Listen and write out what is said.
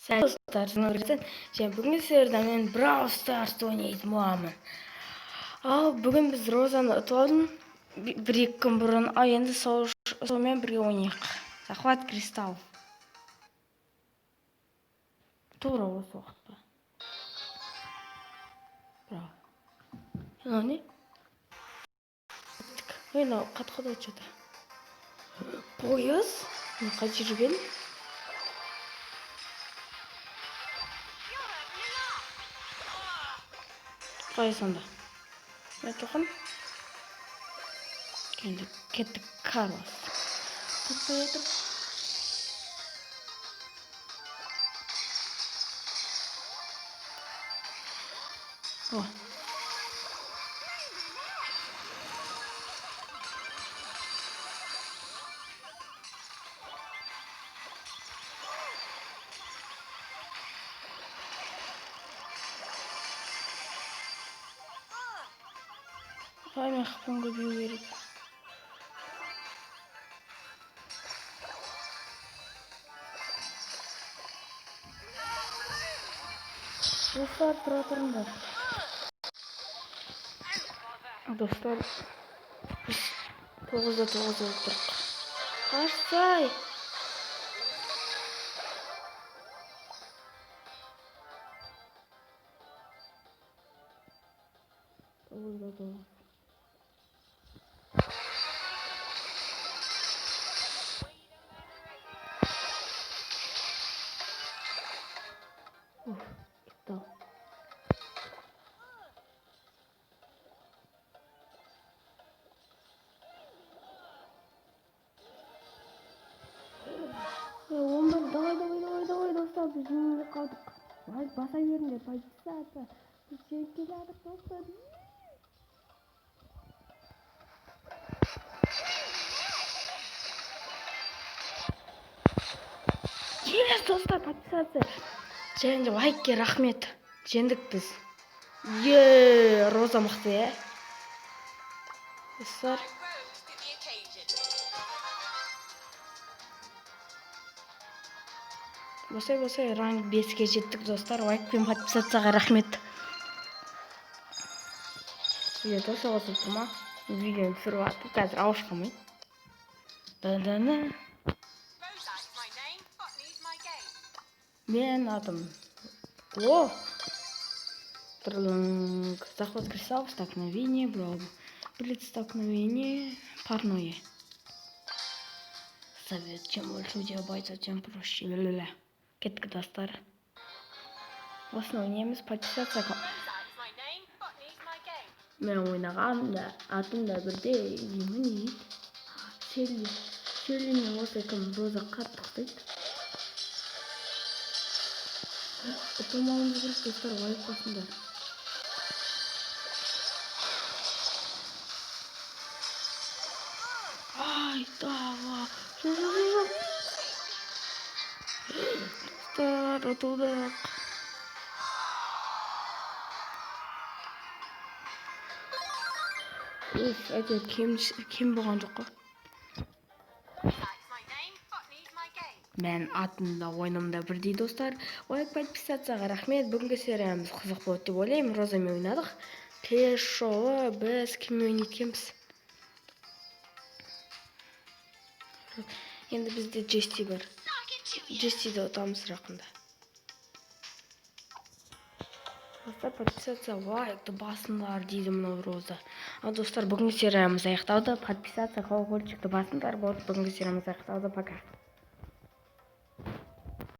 Достар, және бүгінгі серияда мен Brawl Stars ойнайтын боламын. Ал бүгін біз Розаны ұтып алдым бір-екі күн бұрын. Ал енді солмен бірге ойнайық. Захват кристалл. Тура осы уақытта. Браво. Мынау не? Кеттік. Ой, мынау қатты қатты что-то. Пойыз? Мен қай жерге келдім? Қалай сонда? Мен тоқым. Енді кеттік, Карлос. Таппай жатыр. О. Қалай мен хпым көбею керек? Достар, тұра тұрыңдар. Достар, біз 9-да 9 болып тұрық. Қашсай! 9-да 9. Уф, кетті ау. 11, давай, давай, давай, давай, достар, біз жеңіліп қалдық. Лайк баса беріңдер, подписаться. Біз жеңіп келе жатырмық, достар. Yes, достар, подписаться. Және де лайкке рахмет. Жеңдік біз. Е, Роза мықты, иә? Достар, I rose to the occasion. Босай, босай, ранг 5-ке жеттік, достар. Лайк пен подписаться рахмет. Видео тоже қосылып тұр ма? Видеоны түсіріп жатыр. Қазір ауыз қалмай. Да-да-да. Rosa is my name, botany's my game. Мен атым. О! Трлынг. Захват кристаллов, столкновение, бро. Блиц столкновение, парное. Совет, чем больше у тебя бойцов, тем проще. Ля-ля-ля. Кеттік, достар. Осыны ойнаймыз, подписаться. Rosa is my name, botany's my game. Мен ойнағаным да, атым да бірдей деймін, не дейді? Шелли. Шелли мен осы кім Роза қатты ұқсайды. Ұтылмауымыз керек, достар, лайк басыңдар. Ай, давай. Жоқ, жоқ, жоқ, жоқ. Достар, ұтылдық. Уф, әйтеуір кем болған жоқ қой. Rosa is my name, botany's my game. Мен атым да, ойыным да бірдей, достар. Лайк, подписаться рахмет. Бүгінгі сериямыз қызық болды деп ойлаймын. Розамен ойнадық. Келесі жолы біз кіммен ойнайды екенбіз? Енді бізде Джесси бар. Джессиді ұтамыз жақында. Достар, подписаться, лайкты басыңдар дейді мынау Роза. Ал, достар, бүгінгі сериямыз аяқталды. Подписаться, колокольчикті басыңдар. Болды, бүгінгі сериямыз аяқталды. Пока.